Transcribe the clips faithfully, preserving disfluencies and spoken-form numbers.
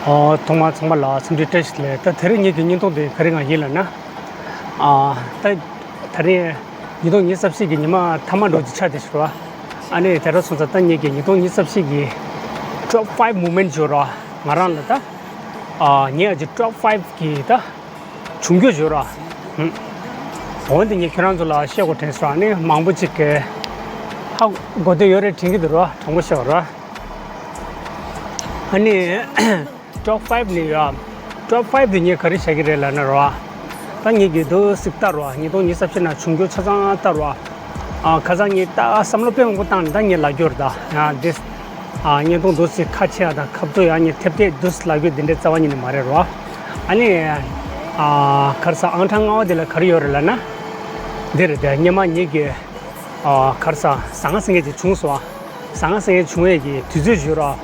ཨོ། ཐོག་མར་ཚང་མ་ལ་འཚམས་འདྲི་བཀྲ་ཤིས་བདེ་ལེགས། ད་དེ་རིང་ངེད་ཀྱི་བརྙན་ཐུང་དེ་ག་རེ་ཡིན་ལབ་ན། ཨ། ད་དེ་རིང་ཉིས་སྟོང་ཉི་ཤུ་རྩ་བཞི་གི་ཉི་མ་མཐའ་མ་འདྲ་བོ་ཅིག་ཆགས་བསྡད་ཤག་ར། ཨ་ནི་དེ་འདྲ་སོང་ཙང་ད་ངེད་ཀྱི་ཉིས་སྟོང་ཉི་ཤུ་རྩ་བཞི་གི་top five moment ཟེར་ར། ང་རང་ལ་ད། ཨ། ངེད་ཀྱི་top five གི་ད་གྱུར་ཡོད་ཟེར་ར། ཧུམ། འོན་ཏེ་ངས་ཁྱེད་རང་ཚོ་ལ་བཤད་དགོས་དྲན་སོང་། ཨ་ནི་མང་པོ་ཅིག་གིས་ཧ་གོ་བསྡད་ཡོད་རེད་དྲན་གྱི་འདུག་ར། དྲང་པོ་བཤད་པ་ར། ཨ་ནི་top five ནས་ཡ། top five དེ་ངས་ག་རེ་བྱ་གི་རེད་ལབ་ན་ར། ད་ངེད་ཀྱི་འདུག་སེ་ལྟ་ར། ཉིས་སྟོང་ཉི་ཤུ་རྩ་བཞི་ནང་བྱུང་རྒྱུ་ཆ་ཚང་ལྟ་ར། ཨ། ཁ་སང་ངས་ད་བསམ་བློ་དཔེ་མང་པོ་བཏང་ནས་ད་ངས་ལབ་རྒྱུ་རེད་ད། ཡང་འདི། ཨ། བརྙན་ཐུང་འདུག་སེ་ཁ་ཕྱེ་ཡ་དང་ཁ་བརྡ་ཡ་ངས་ཐེབས་ཐེབས་འདུག་སེ་ལབ་རྒྱུ་འདི་འདྲའི་རྩ་བ་ཉིད་ནས་མ་རེད་ར། ཨ་ནི། ཨ། ག་རེ་ཟ། ཨང་གྲངས་ལྔ་པ་འདི་ལ་ག་རེ་ཡོད་རེད་ལབ་ན། འདི་རེད་དེ། སྔོན་མ་ངེད་ཀྱི། ཨ། ག་རེ་ཟ། ཟང་ངེ་ཟིང་ངེ་ཅིག་བྱུང་སོང་། ཟང་ངེ་ཟིང་ངེ་བྱུང་ཡས་ཀྱི་དུས་ཚོད་ཞུ་ར།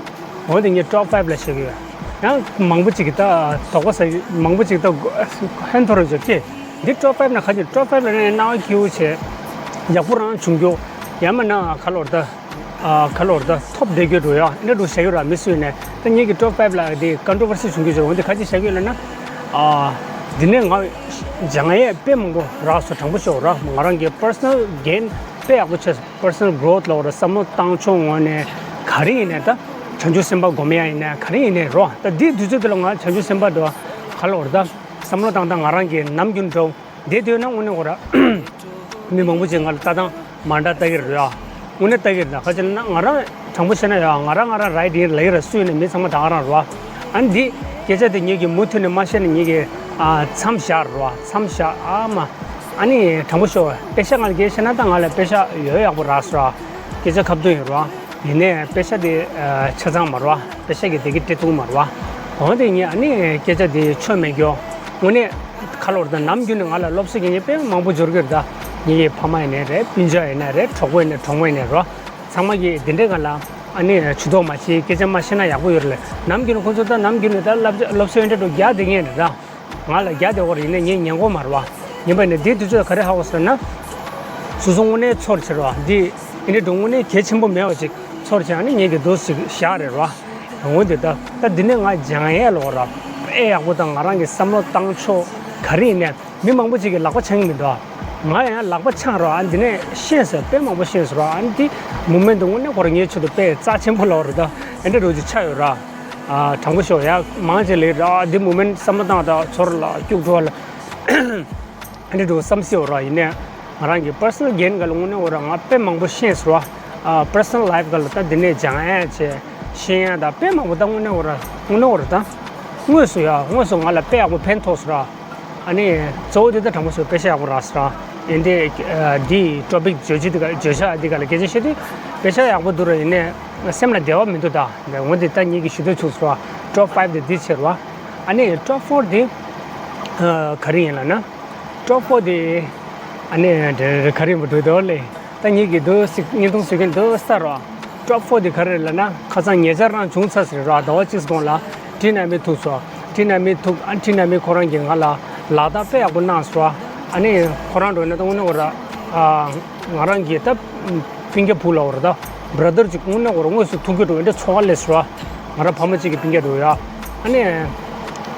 འོན་ཏེ་ངས་top five ལ་བྱེད་ཀྱི་ཡོད། ཡང་མང་པོ་ཅིག་གིས་ད་དོགས་པ་ཟ་ཡོད། མང་པོ་ཅིག་ད་ཧན་ཐོར་རེད་ཟེར་གྱི། འདི་top five ན་ག་ཅིག top five ལ་ནས་སྣང་བ་སྐྱིད་པོ་བྱས། ཡག་པོ་རང་བྱུང་རྒྱུ། ཡང་མིན་ན་ག་ལབ་དགོས་རེད་ད། ཨ། ག་ལབ་དགོས་རེད་ད། ཐོབ་བསྡད་རྒྱུ་འདྲ་བོ་ཡ། འདི་འདྲ་བོ་བྱ་ཡོད་ར། མི་སུ་ཡིན་ནའི། ད་ངེད་ཀྱི་top five ལ་འདི་controversy བྱུང་རྒྱུ་བྱས། འོན་ཏེ་ག་ཅིག་བྱ་གི་ཡོད་ལབ་ན། ཨ། འདི་ནས་ང་སྦྱང་ཡས་དཔེ་མང་པོ་རག་སོང་། དྲང་པོ་ཤོད་ར། ང་རང་གི་personal gain དཔེ་ཡག་པོ་བྱས་སོང་། personal growth ལབ་དགོས་ར། བསམ་བློ་བཏང་ཕྱོགས་ངོས་ནས་ག་རེ་ཡིན་ནའི་ད། བྱང་ཆུབ་སེམས་དཔའ་སྒོམ་ཡ་ཡིན་ནའི་ག་རེ་ཡིན་ནའི་ར། ད་འདི་དུས་ཚོད་འདི་ལ་ང་བྱང་ཆུབ་སེམས་དཔའ་འདྲ་བོ་ག་ལབ་དགོས་རེད་ད། བསམ་བློ་བཏང་སྟངས་ང་རང་གི་ནམ་རྒྱུན་འདྲ་བོ། དེ་དུས་ན་དངོས་གནས་ཁོ་ར། མི་མང་པོ་ཅིག་ང་ལ་ལྟ་སྟངས་མ་འདྲ་ལྟ་གི་རེད་ཡ། དངོས་གནས་ལྟ་གི་རེད་ད། ག་ཅི་ན་ང་རང་དྲང་པོ་བཤད་ན་ཡ། ང་རང་ང་རང་right ཡིན་ལབ་ཀྱི་ར། སུ་ཡིན་ནའི་མི་ཚང་མ་ད་ག་རང་རེད་བ། ཨ་ནི་འདི་སྐད་ཆ་དེ་ངེད་ཀྱིས་མུ་མཐུད་ནས་མ་བཤད་ན་ངེད་ཀྱིས། ཨ། མཚམས་བཞག་རེད་བ། མཚམས་བཞག་ཨ་མ། ཨ་ནི་དྲང་པོ་ཤོད། པེ་ཤ་ང་ལ་སྐད་ཆ་བཤད་ན་ད་ང་ལ་པེ་ཤ་ཡོད་ཡག་པོ་རག་སོང་ར། སྐད་ཆ་ཁ་བརྡ་ཡོད་ར། ཡིན་ནའི་པེ་ཤ་དེ། ཨ། ཆ་ཚང་མ་རེད་བ། པེ་ཤ་གི་དེ་གི་སྤྲད་ཐུབ་མ་རེད་བ། འོན་ཏེ་ངས་ཨ་ནི་སྐད་ཆ་དེ་ཆོ་མེད་རྒྱུ། དངོས་གནས་ག་ལབ་དགོས་རེད་ད། ནམ་རྒྱུན་ནས་ང་ལ་སློབ་གསོ་རྒྱག་མཁན་དཔེ་མང་པོ་འབྱོར་གྱི་རེད་ད། ངེད་ཀྱི་ཕ་མ་ཡིན་ནའི་རེད། སྤུན་ཀྱག་ཡིན་ནའི་རེད། གྲོགས་པོ་ཡིན་ནའི་གྲོགས་མོ་ཡིན་ནའི་རེད། ཚང་མ་གིས་འདི་འདྲའི་སྒང་ལ་ཨ་ནི་ཇུས་གཏོགས་མ་བྱེད། སྐད་ཆ་མ་བཤད་ན་ཡག་པོ་ཡོད་རེད་ལབ། ནམ་རྒྱུན་ནས་ཁོང་ཚོ་ད་ནམ་རྒྱུན་ནས་ད་སློབ་སློབ་གསོ་འདི་འདྲ་རྒྱག་བསྡད་མཁན་རེད་ད། ང་ལ་རྒྱག་བསྡད་ཡོད་རེད། ཡིན་ནའི་ངས་ཉན་གྱི་མ་རེད་བ། ཡིན་པ་ནི་འདིའི་དུས་ཚོད་ག་རེ་ཧ་གོ་སོང་ན། སོ་སོ་དངོས་གནས་ཚོར་བྱེད་རེད་བ། འདི་ཨེ་འདྲ་འདྲ་བོ་དངོས་གནས་གལ་ཆེན་པོ་མེད་པ་ཅིག་ཚོར་བྱེད། ཨ་ནི་ངེད་ཀྱིས་འདུག་སེ་བཞག་རེད་བ། འོན་ཏེ་ད་ད་འདི་ནས་ང་སྦྱང་ཡས་ལབ་དགོས་ར། དཔེ་ཡག་པོ་དང་། ང་རང་གི་བསམ་བློ་བཏང་ཕྱོགས་ག་རེ་ཡིན་ནའི། མི་མང་པོ་ཅིག་གིས་ལག་པ་འཆང་གི་མི་འདུག་ཨ། ང་ཡང་ལག་པ་འཆང་ར། ཨ། འདི་ནས་ཤེས་སོང་། དཔེ་མང་པོ་ཤེས་སོང་ར། ཨ་ནི་འདི་མུ་མེན་དུ་དངོས་གནས་ཁོ་རང་ངའི་ཆེད་དུ་དཔེ་རྩ་ཆེན་པོ་ལབ་དགོས་རེད་ད། ཨེ་འདྲ་འདྲ་བོ་ཅིག་ཆགས་ཡོད་ར། ཨ། དྲང་པོ་ཤོད་ཡ། མང་ཆེ་ལབ་ར། འདི་མུ་མེན་བསམ་བློ་བཏང་ད་ཚོར་ལ་སྐྱུག་བྲོ་ལ། ཨ་འདྲ་འདྲ་བསམ་སྲིད་པ་ར། ཡིན་ནའི་ང་རང་གི་personal gain སྒང་ལ་དངོས་གནས་ཁོ་ར་ང་དཔེ་མང་པོ་ཤེས་སོང་ར། ཨ། personal life སྒང་ལ་ད་འདི་ནས་སྦྱང་ཡ་བྱས་ཤེས་ཡ་ད་དཔེ་མང་པོ་ད་དངོས་གནས་ཁོ་ར་དངོས་གནས་ཁོ་ར་ད་དངོས་སུ་ཡ། དངོས་སུ་ང་ལ་དཔེ་ཡག་པོ་ཕན་ཐོགས་སོང་ར། ཨ་ནི་གཙོ་བོ་དེ་ད་དྲང་པོ་ཞུ་པེ་ཤ་ཡག་པོ་རག་སོང་ར། ཡིན་ཏེ། ཨ། འདི་topic བརྗོད་གཞི་འདི་ག་བརྗོད་བྱ་འདི་ག་ལ་སྐད་ཆ་བཤད་དུས་པེ་ཤ་ཡག་པོ་འདུག་ར། ཡིན་ནའི་སེམས་ལ་བདེ་བ་མི་འདུག་ད། འོན་ཏེ་ད་ངེད་ཀྱིས་ཞུ་འདོད་བྱུང་སོང་ར། top five དེ་འདི་བྱས་ར། ཨ་ནི་top four དེ། ཨ། ག་རེ་ཡིན་ལབ་ན། top four དེ། ཨ་ནི་ག་རེ་ཡིན་པ་འགྲོ་འདུག་ལེ། ད་ངེད་ཀྱིས་འདུག་སེ་བརྙན་ཐུང་བཟོ་མཁན་འདུག་སེ་ལྟ་ར། top four དེ་ག་རེ་རེད་ལབ་ན། ཁ་སང་ཉེ་ཆར་རང་བྱུང་ཚར་ཟེར་ར། ཟླ་བ་གཅིག་གོང་ལ་ཊི་ན་མི་ཐུག་སོང་། ཊི་ན་མི་ཐུག་ཨ། ཊི་ན་མི་ཁོ་རང་གིས་ང་ལ་ལག་རྟགས་དཔེ་ཡག་པོ་གནང་སོང་ར། ཨ་ནི་ཁོ་རང་འགྲོ་ན་ད་དངོས་གནས་ཁོ་ར། ཨ། ང་རང་གི་ད་སྤུན་ཀྱག་བུ་ལབ་དགོས་རེད་ད། brother ཅིག་དངོས་གནས་ཁོ་ར་དངོས་སུ་ཐུག་རྒྱུ་འདྲ་བོ་འདྲ་ཚོར་བ་སླེབས་སོང་ར། ང་རང་ཕ་མ་གཅིག་གི་སྤུན་ཀྱག་འདྲ་བོ་ཡ། ཨ་ནི་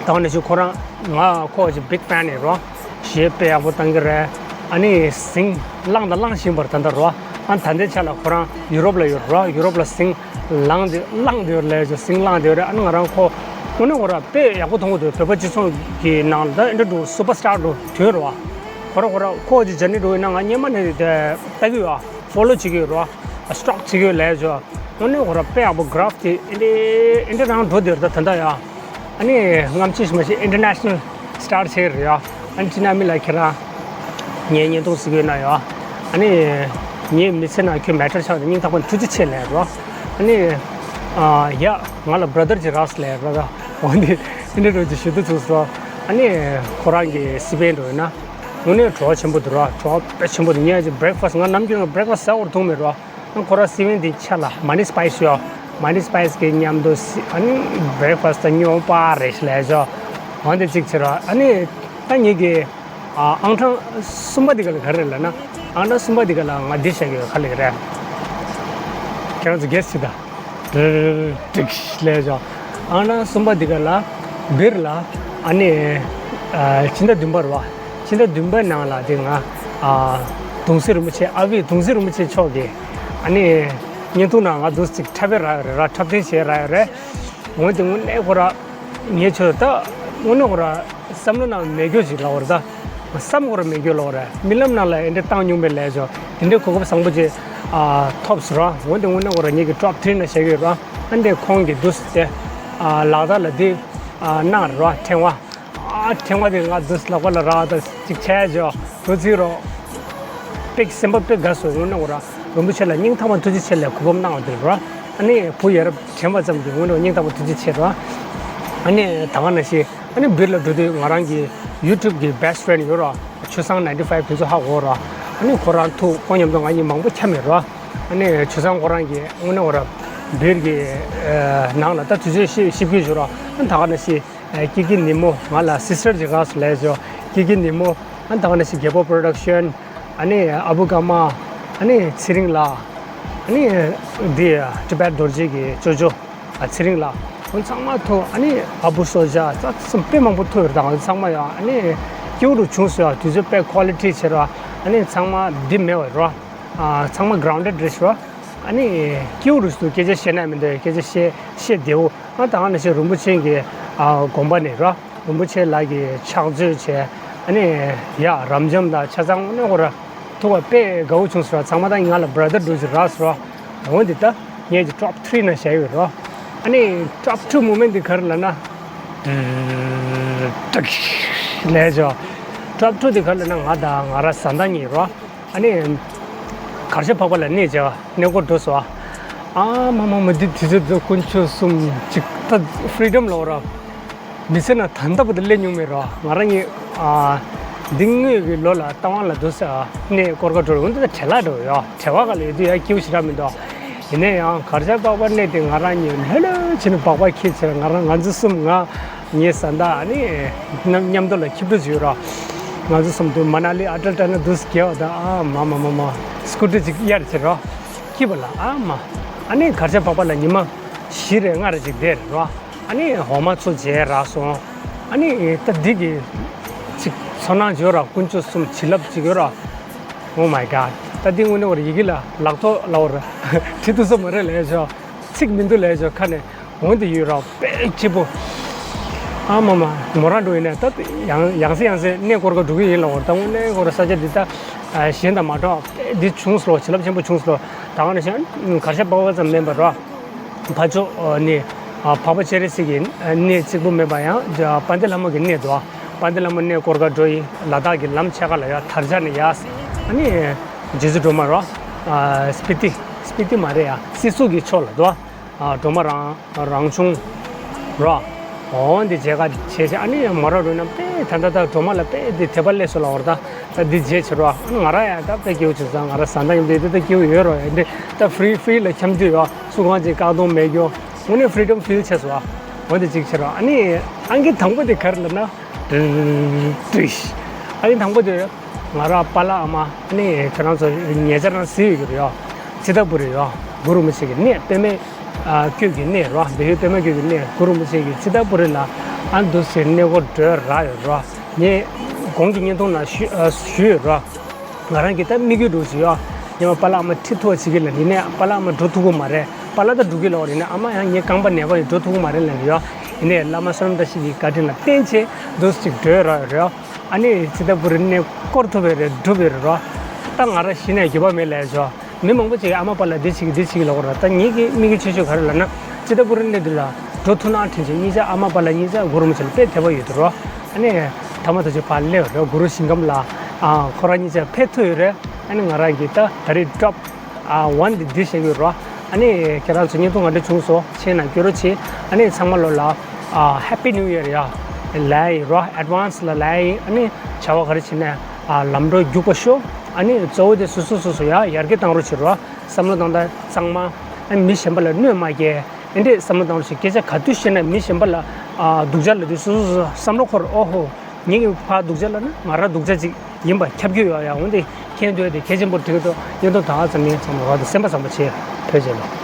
ད་ནས་ཞུ་ཁོ་རང་ང་ཁོ་ཅིག་big fan ཡིན་ར། གཞས་དཔེ་ཡག་པོ་བཏང་གི་རེད། ཨ་ནི་ཟིང་བླངས་དང་བླངས་བཞིན་པར་ད་ལྟ་རོ། ཨ། ད་ལྟའི་ཆ་ལ་ཁོ་རང་ཡུ་རོབ་ལ་ཡོད་རོ། ཡུ་རོབ་ལ་ཟིང་བླངས་ཏེ་བླངས་ཏེ་ཡོད་རེད་ལབ་ཡ། ཟིང་བླངས་ཏེ་ཡོད་རེད། ཨ་ནི་ང་རང་ཁོ་དངོས་གནས་ཁོ་ར་དཔེ་ཡག་པོ་མཐོང་གི་འདུག་བོད་པ་སྤྱི་ཚོགས་ཀྱི་ནང་ལ་ད་ཨེ་འདྲ་འདྲ་བོ་super star འདྲ་བོ་ཐོན་རོ། ཁོ་ར་ཁོ་ར་ཁོ་ཅིག་journey འདྲ་བོ་ཡིན་ན་ང་སྔོན་མ་ནས་ལྟ་གི་ཡོད། follow བྱེད་ཀྱི་ཡོད་རོ། stalk བྱེད་ཀྱི་ཡོད་ལབ་ཡ། དངོས་གནས་ཁོ་ར་དཔེ་ཡག་པོ་graph དེ་ཨེ་འདྲ་ཨེ་འདྲ་རང་འགྲོ་བསྡད་ཡོད་རེད་ད་ད་ལྟ་ཡ། ཨ་ནི་སྔ་ཕྱི་ཞིག་མ་ཞིག་international star ཆགས་ཀྱི་རེད་ཡ། ཨ་ནི་ཊི་ན་མི་ལགས་ཁྱེད་རང་ངའི་བརྙན་ཐུང་གཟིགས་ཡོད་ན་ཡ། ཨ་ནི་ངའི་མི་ཚེ་ནང་ཁྱོད་matter ཆགས་ཏེ་སྙིང་ཐག་པ་ནས་ཐུགས་རྗེ་ཆེ་ལབ་རོ། ཨ་ནི་ཨ་ཡ་ང་ལ་brother ཅིག་རག་སོང་ལབ་རོ་ད། འོ་ནི་ཨེ་འདྲ་འདྲ་བོ་ཅིག་ཞུ་འདོད་བྱུང་སོང་། ཨ་ནི་ཁོ་རང་གི་སི་པན་འགྲོ་ཡོད་ན། དངོས་གནས་བྲོ་བ་ཆེན་པོ་འདུག་ར། བྲོ་བ་དཔེ་ཆེན་པོ་འདུག་ངས་ཅིག་breakfast ང་ནམ་རྒྱུན་breakfast ཟ་བར་མཐོང་མེད་ར། ཨ་ཁོ་ར་སི་པན་དེ་ཆ་ལ་money spice ཡོད། money spice གི་མཉམ་དུ་སི་ཨ་ནི་breakfast ད་སྨྱོ་པ་རེད་ལབ་ཤག་འོ་འདི་གཅིག་བྱས་ར། ཨ་ནི་ད་ངེད་ཀྱི་ཨ་ཨང་གྲངས་གསུམ་པ་འདི་ག་ལ་ག་རེ་རེད་ལབ་ན། ཨང་གྲངས་གསུམ་པ་འདི་ག་ལ་ང་འདི་བྱ་གི་ཡོད། ག་ལ་ག་རེ། ཁྱེད་རང་ཚོ་guess བྱེད་ད། ཏྲི་ཏྲིག་ལབ་ཤག་ཨ་ན་གསུམ་པ་འདི་ག་ལ་སྦིར་ལ་ཨ་ནི་ཨ་ཕྱི་ཟླ་བདུན་པ་རེད་བ། ཕྱི་ཟླ་བདུན་པའི་ནང་ལ་དེ་ང་ཨ་གདུང་སྲས་རིན་པོ་ཆེ། ཨ་བི་གདུང་སྲས་རིན་པོ་ཆེ་མཆོག་གིས་ཨ་ནི་བརྙན་ཐུང་ནང་ང་འདུག་ཅིག་འཁྲབ་པའི་ར་ར་འཁྲབ་སྟོན་བྱས་ར་ཡོད་རེད། འོན་ཏེ་དངོས་གནས་ཁོ་ར་ངས་ཆོས་ད་དངོས་གནས་ཁོ་ར་བསམ་བློ་ནང་མེད་རྒྱུ་ཅིག་ལ་བར་ད་བསམ་ཁོ་ར་མེད་རྒྱུ་ལ་བར་རྨི་ལམ་ནང་ལ་ཨེ་འདྲ་བཏང་མྱོང་པའི་ལས་ཆོ་དེ་འདྲའི་གོ་སྐབས་བཟང་པོ་ཅིག་ཨ་ཐོབ་སོང་ར། འོན་ཏེ་དངོས་གནས་ཁོ་ར་ངེད་ཀྱི་ཊོབ་ཐི་རི་ན་བཞག་གི་ཡོད་ར། ཨ་འདྲས་ཁོང་གིས་འདུག་སེ་ཨ་ལག་བསྟར་ལ་འདི་ཨ་གནང་ར་ཕྲེང་བ། ཨ་ཕྲེང་བ་དེ་ང་འདུག་སེ་ལག་པ་ལ་རག་ད་ཅིག་བྱས་ཆོ་འདུག་ཚིག་རོ། དཔེ་སེམས་པ་དཔེ་དགའ་སོང་། དངོས་གནས་ཁོ་ར་རིན་པོ་ཆེ་ལ་སྙིང་ཐག་པ་ཐུགས་རྗེ་ཆེ་ལ་གོ་སྐབས་གནང་བ་དེ་ར། ཨ་ནི་བུ་ཡ་རབས་དྲན་པ་ཙམ་གྱིས་དངོས་གནས་སྙིང་ཐག་པ་ཐུགས་རྗེ་ཆེ་ར། ཨ་ནི་ད་ག་ནང་བཞིན་ཨ་ནི་སྦིར་ལ་འགྲོ་དུས་ང་རང་གི་ཡུ་ཊུབ་གི་བྷེ་སི་ཊི་ཕི་རེན་ཌི་ཡོད་ར། ཆོས་བཟང་ནའིན་ཊི་ཕའིབ་དེ་ཚོ་ཧ་གོ་ར། ཨ་ནི་ཁོ་རང་ཐུག་ཁོ་མཉམ་དུ་ང་གཉིས་མང་པོ་འཁྱམས་ཡོད་ར། ཨ་ནི་ཆོས་བཟང་ཁོ་རང་གིས་དངོས་གནས་ཁོ་ར་སྦིར་གི་ནང་ལ་ད་དུས་ཚོད་ཤི་ཤི་དགོས་བྱུང་ར། ཨ་ནི་ད་ག་ནང་བཞིན་ཀི་ཀི་ནི་མོ། ང་ལ་སི་སི་ཊར་ཅིག་ག་སུ་ལས་ཆོ་ཀི་ཀི་ནི་མོ། ཨ་ནི་ད་ག་ནང་བཞིན་རྒྱལ་པོ་པྲོ་ཌག་ཤན། ཨ་ནི་ཨ་བུ་ཀརྨ། ཨ་ནི་ཚེ་རིང་ལགས། ཨ་ནི་འདི་ཊི་བེཊ་རྡོ་རྗེ་གི་ཅོ་ཅོ། ཨ་ཚེ་རིང་ལགས། ཁོང་ཚང་མ་ཐུག་ཨ་ནི་ཨ་བུ་སོ་ཇ་ཙ་ཙམ་དཔེ་མང་པོ་ཐུག་ཡོད་རེད། ད་ཁོང་ཚང་མ་ཡང་ཨ་ནི་སྐྱིད་པོ་རུ་བྱུང་སོང་ཡ། དུས་ཚོད་དཔེ་ཀོ་ལི་ཊི་ཆེ་ར། ཨ་ནི་ཚང་མ་འདི་མེད་པ་ར། ཨ་ཚང་མ་གྷ་རའུན་ཌེཌ་རེད་ཤག་ར། ཨ་ནི་སྐྱིད་པོ་རུ་སུ་སྐད་ཆ་བཤད་ན་མི་འདོད། སྐད་ཆ་བཤད་བཤད་བདེ་བོ། ཨ་ད་ག་ནང་བཞིན་རིན་པོ་ཆེ་གི་ཨ་དགོན་པ་ནས་ར། རིན་པོ་ཆེ་ལགས་ཀྱི་ཕྱག་མཛོད་བྱས། ཨ་ནི་ཡ་རབ་འབྱམས་དང་ཆ་ཚང་དངོས་གནས་ཁོ་ར་ཐུག་པ་དཔེ་དགའ་བོ་བྱུང་སོང་ར། ཚང་མ་ད་ང་ལ་བྷ་ར་དར་འདྲ་བོ་ཅིག་རག་སོང་ར། འོན་ཏེ་ད་ངེད་ཀྱི་ཊོབ་ཐི་རི་ན་བཞག་ཡོད་ར། ཨ་ནི་ཊོབ་ཊུ་མོ་མེན་ཊི་འདི་ག་རེ་ལབ་ན། ལས་ཆོ། ཊོབ་ཊུ་འདི་ག་རེ་ལབ་ན་ང་དང་ང་ར་བཟའ་ཟླ་གཉིས་ར། ཨ་ནི་གར་ཞ་འཕགས་པ་ལ་གནས་མཇལ་བ། གནས་སྐོར་འགྲོ་སོང་ཨ། ཨ་མ་མ་མ། འདི་དུས་ཚོད་འདི་དཀོན་མཆོག་གསུམ་ཅིག་ད་ཕི་རི་ཌམ་ལོ་ར། མི་ཚེ་ན་ད་ལྟ་བུ་དུ་སླེབས་མྱོང་མེད་ར། ང་རང་གཉིས་ཨ་འདི་སྔོན་གྱི་ལོ་ལ་རྟ་དབང་ལ་འདུག་ས་གནས་སྐོར་ག་འགྲོ་རེད། འོན་ཏེ་ད་བྲེལ་བ་འགྲོ་ཡོད། བྲེལ་བ་ག་ལ་ཡོད་དུས་ཡ་སྐྱིད་པོ་ཞེ་དྲག་མི་འདུག་ཡིན་ན་ཡང་གར་ཞ་འཕགས་པ་གནས་དེ་ང་རང་གཉིས་ལྷོད་ལྷོད་བྱས་ནས་སྦག་སྦག་འཁྱེར་བྱས། ང་རང་ང་ཚོ་གསུམ། ང་ངའི་བཟའ་ཟླ་ཨ་ནི་མཉམ་མཉམ་དུ་ལ་ཁྱབ་འགྲོ་བྱས་ཡོད་ར། ང་ཚོ་གསུམ་དུ་མ་ན་ལི་ཨ་ཏལ་ཏ་ན་འདུག་སེ་བརྒལ་བ་དང་། ཨ་མ་མ་མ་མ། སྐུ་ཊི་ཅིག་གཡར་བྱས་ར། སྐྱིད་པ་ལ་ཨ་མ། ཨ་ནི་གར་ཞ་འཕགས་པ་ལ་ཉི་མ་བཞི་རེ་ལྔ་རེ་ཅིག་བསྡད་ར། ཨ་ནི་འོ་མ་ཚོ་མཇལ་རག་སོང་། ཨ་ནི་ད་འདི་གི་ཅིག་ཚོར་སྣང་བྱོས་ར། དཀོན་མཆོག་གསུམ་བྱིན་རླབས་ཅིག་ཡོད་ར། Oh my God། ད་འདི་དངོས་གནས་ཁོ་ར་ཡི་གེ་ལ་ལག་ཐོག་ལ་བར་བྲིས་ཐུབ་ས་མ་རེད་ལས་ཆོ། ཚིག་མི་འདུག་ལས་ཆོ། ཁ་ནས་འོང་དེ་ཡོད་ར། དཔེ་སྐྱིད་པོ། ཨ་མ་མ། མོ་རང་འགྲོ་ཡིན་ནས་ད་ཡང་ཡང་སེ་ཡང་སེ་གནས་སྐོར་ག་འགྲོ་གི་ཡིན་ལ་བར། ད་དངོས་གནས་ཁོ་ར་ས་ཆ་འདི་ད་གཞན་དང་མ་འདྲ་བ་དཔེ་འདི་བྱུང་སོང་། བྱིན་རླབས་ཆེན་པོ་བྱུང་སོང་། ད་ག་ནང་བཞིན་གར་ཞ་འཕགས་པ་ཙམ་མིན་པར་ར། ཕར་ཕྱོགས་ནས་འཕགས་པ་སྤྱན་རས་གཟིགས་ཀྱི་གནས་གཅིག་པུ་མིན་པ་ཡང་དཔལ་ལྡན་ལྷ་མོ་གི་གནས་འདུག་དཔལ་ལྡན་ལྷ་མོ་གནས་སྐོར་ག་འགྲོ་ཡི། ལ་དྭགས་ཀྱི་ལམ་ཕྱེད་ཀ་ལ་ཡ་དར་ཆ་ནས་ཡ། ཨ་ནི་རྗེ་བཙུན་སྒྲོལ་མ་ར། སྤི་ཏི། སྤི་ཏི་མ་རེད་ཡ། སྲིད་ཟུར་གྱི་ཕྱོགས་ལ་འདུག་སྒྲོལ་མ་རང་རང་བྱུང་ར། འོ་འདི་མཇལ་ཁ་བྱས་བྱས། ཨ་ནི་མོ་རང་འགྲོ་ན་དཔེ་ད་ད་ད་སྒྲོལ་མ་ལ་དཔེ་འདི་དད་པ་སླེབས་སོང་ལ་བར། ད་ད་འདི་མཇལ་བྱས་ར། ང་རང་ཡང་ད་དཔེ་སྐྱིད་པོ་བྱུང་སོང་། ང་རང་བཟའ་ཟླ་མཉམ་དུ་ད་སྐྱིད་པོ་ཡོད་ར། ཡ་འདི་ད་ཕི་རི་ཕི་རི་ལ་འཁྱམ་དུས་ཡ་སུ་གང་ཅིག་བཀག་སྡོམ་མེད་རྒྱུ། དངོས་གནས་ཕི་རི་ཌམ་ཕིལ་བྱས་སོང་ཨ། འོ་འདི་གཅིག་བྱས་ར། ཨ་ནི་ཨང་ཀི་དང་པོ་དེ་ག་རེ་ལབ་ན། ཏྲིཤ། ཨ་ནི་དང་པོ་དེ་ང་རང་པཱ་ལགས་ཨ་མ། ཨ་ནི་ཁྱེད་རང་ཚོ་ཉེ་ཆར་རང་གཟིགས་ཡོད་ཀྱི་རེད་ཡ། ཙི་ཏ་པུ་རི་ཡ། གུ་རུ་རིན་པོ་ཆེ་གི་གནས། པདྨའི་ཨ་སྐྱོད་ཀྱི་གནས་ར། སྦས་ཡུལ་པདྨ་སྐྱོད་ཀྱི་གནས་གུ་རུ་རིན་པོ་ཆེ་གི་ཙི་ཏ་པུ་རི་ལ་ཨ་འདུག་སེ་གནས་སྐོར་འགྲོ་རག་ཡོད་ར། ངས་གོང་གི་བརྙན་ཐུང་ནང་ཞུ་ཨ་ཞུས་ཡོད་ར། ང་རང་གི་ད་དམིགས་ཡུལ་འདྲ་བོ་ཅིག་ཡོད། ཉི་མ་པཱ་ལགས་ཨ་མ་ཁྲིད་ཐུབ་པ་བྱེད་ཀྱི་ལབ། ཡིན་ནའི་པཱ་ལགས་ཨ་མ་འགྲོ་ཐུབ་ཀྱི་མ་རེད། པཱ་ལགས་ད་འགྲོ་གི་ལབ་པ་ཡིན་ནའི་ཨ་མ་ཡང་ངའི་རྐང་པ་ནད་པ་ཡིན། འགྲོ་ཐུབ་ཀྱི་མ་རེད་ལབ་ཀྱི་ཡོད། ཡིན་ནའི་བླ་མ་བསོད་ནམས་བཀྲ་ཤིས་ཀྱི་བཀའ་དྲིན་ལ་བརྟེན་བྱས་འདུག་སེ་ཅིག་འགྲོ་རག་ཡོད་རེད། ཨ་ནི་ཙི་ཏ་པུ་རི་གནས་སྐོར་ཐུབ་པ་རེད། འགྲུབ་པ་རེད་ར། ད་ང་རང་གཞི་ནས་འགྱོད་པ་མེད་ལབ་ཆོག་མི་མང་པོ་ཅིག་གིས་ཨ་མ་པཱ་ལགས་འདི་བྱེད་ཀྱི་འདི་བྱེད་ཀྱི་ལབ་ཀྱི་རེད། ད་ངེད་ཀྱི་དམིགས་ཡུལ་ཆེ་ཤོས་ག་རེ་ལབ་ན། ཙི་ཏ་པུ་རི་གནས་འདི་ལ་འགྲོ་ཐུབ་ན་དྲན་བྱས། གཉིས་ཆ་ཨ་མ་པཱ་ལགས་གཉིས་ཆ་གུ་རུ་རིན་པོ་ཆེ་ལ་དཔེ་དད་པ་ཡོད་དུ་རོ། ཨ་ནི་ཐ་མ་ད་ཆོས་ཕར་སླེབས་རེད། གུ་རུ་ཞིང་ཁམས་ལ་ཨ་ཁོ་རང་གཉིས་ཆ་ཕེབས་ཐུབ་ཡོད་རེད། ཨ་ནི་ང་རང་གིས་ད་ད་རེས་ཊོབ་ཨ་ཝན་འདི་འདི་བྱེད་ཀྱི་ཡོད་རོ། ཨ་ནི་ཁྱེད་རང་ཚོ་བརྙན་ཐུང་ག་འདྲ་བྱུང་སོང་། མཁྱེན་ན་སྐྱོ་རོ་བྱེད། ཨ་ནི་ཚང་མ་ལོ་ལ་ཨ་Happy New Year ཡ་ལབ་ཡིན་རོ། ཨེཌ་ཝན་སི་ལ་ལབ་ཡིན། ཨ་ནི་བྱ་བ་ག་རེ་བྱེད་ནའི་ཨ་ལམ་འགྲོ་རྒྱུགས་པ་ཤོག་ཨ་ནི་གཙོ་བོ་དེ་སོ་སོ་སོ་སོ་ཡ་ཡར་རྒྱས་བཏང་རོགས་བྱེད་རོ། བསམ་བློ་བཏང་སྟངས་གཙང་མ། ཨ་ནི་མི་གཞན་པ་ལ་གནོད་མ་སྐྱེལ། ཨེ་འདྲས་བསམ་བློ་བཏང་རོགས་བྱེད། སྐད་ཆ་ག་དུས་བཤད་ན་མི་གཞན་པ་ལ་ཨ་སྡུག་ཅག་ལབ་དུས་སོ་སོ་སོ་བསམ་བློ་འཁོར། ཨོ་ཧོ། ངེད་ཀྱིས་ཕར་སྡུག་ཅག་ལབ་ན་ང་རང་སྡུག་ཅག་ཅིག་ཡིན་པ་ཁྱབ་རྒྱུ་ཡོད་ཡ། འོན་ཏེ་མཁྱེན་འདོད་དེ་གལ་ཆེན་པོ་འགྲིག་འདུག་བརྙན་ཐུང་ད་ག་ཙམ་ཡིན། ཚང་མ་རོགས་དང་སེམས་པ་བཟང་པོ་བྱེད། བོད་རྒྱལ་ལོ།